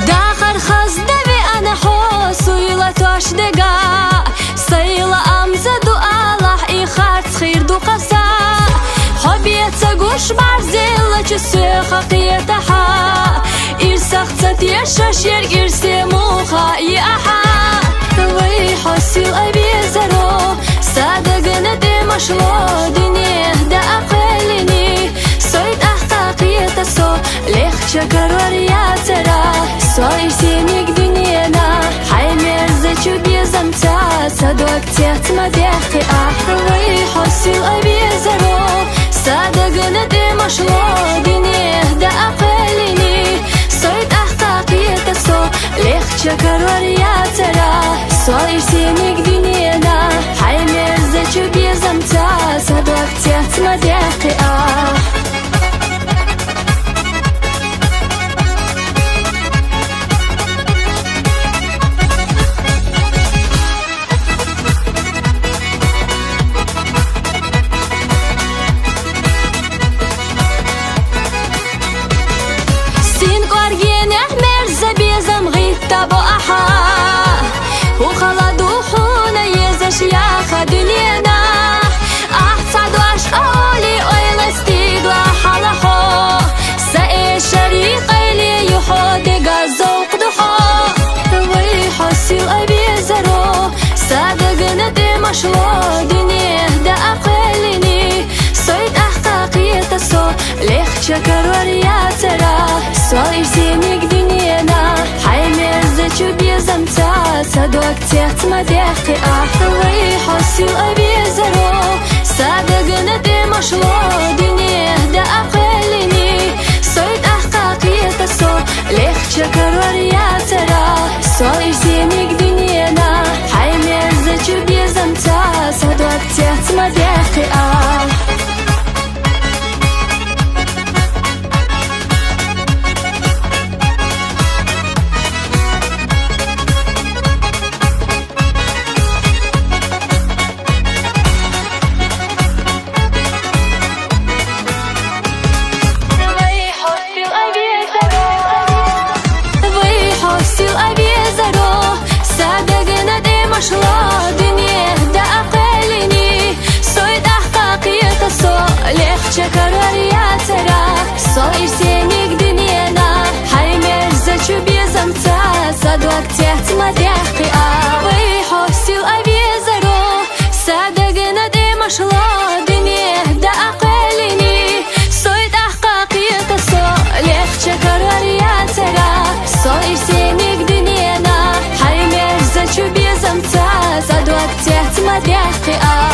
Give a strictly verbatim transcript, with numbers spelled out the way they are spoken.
Дахар хаздави ана хьо, суйла тош дега, сайла амза ду Аллахь, и харц хир ду къаса. Хьо беца гуш барзелла чу соьха кхетахьа. Ирсах ца тешаш ерг ирсе муха йиахьа. Вай хьо сил авезаро, са дагана тӀе машло, дуьне да акхвеллини. Сой тӀаккха кхета со, лехча карор яцара. Со ирсениг дуьнена, хьай мерзачу безамца, са дог цец ма дехкхи ахь. Вай хьо сил авезаро, са дагана тӀе машло, дуьне да акхвеллини. Сой тӀаккха кхета со, лехча карор яцара. Со ирсениг дуьнена, хьай мерзачу безамца, са дог цец ма дехкхи ахь. Синкъоргенехь мерза безам гӀиттабо ахьа. ХӀу хала ду хьуна езаш яха дуьненахь. Ахь ца дош оли ойла стигла хьалахьо. Са эшари къайле ю хьо, дега зовкъ ду хьо. Вай хьо сил авезаро, са дагана тӀе машло, дуьне да акхвеллини. Сой тӀаккха кхета со, лехча карор яцара. Со ирсениг дуьнена, хьай мерзачу безамца, са дог цец ма дехкхи ахь. Вай хьо сил авезаро, са дагана тӀе машло, дуьне да акхвеллини. Сой тӀаккха кхета со, лехча карор яцара. Со ирсениг дуьнена, хьай мерзачу безамца, са дог цец ма дехкхи ахь. Вай хьо сил авезаро, са дагана тӀе машло, дуьне да акхвеллини. Сой тӀаккха кхета со, лехча карор яцара. Со ирсениг дуьнена, хьай мерзачу безамца, са дог цец ма дехкхи ахь. Вай хьо сил авезаро, са дагана тӀе машло, дуьне да акхвеллини. Сой тӀаккха кхета со, лехча карор яцара. Со ирсениг дуьнена, хьай мерзачу безамца, са дог цец ма дехкхи ахь.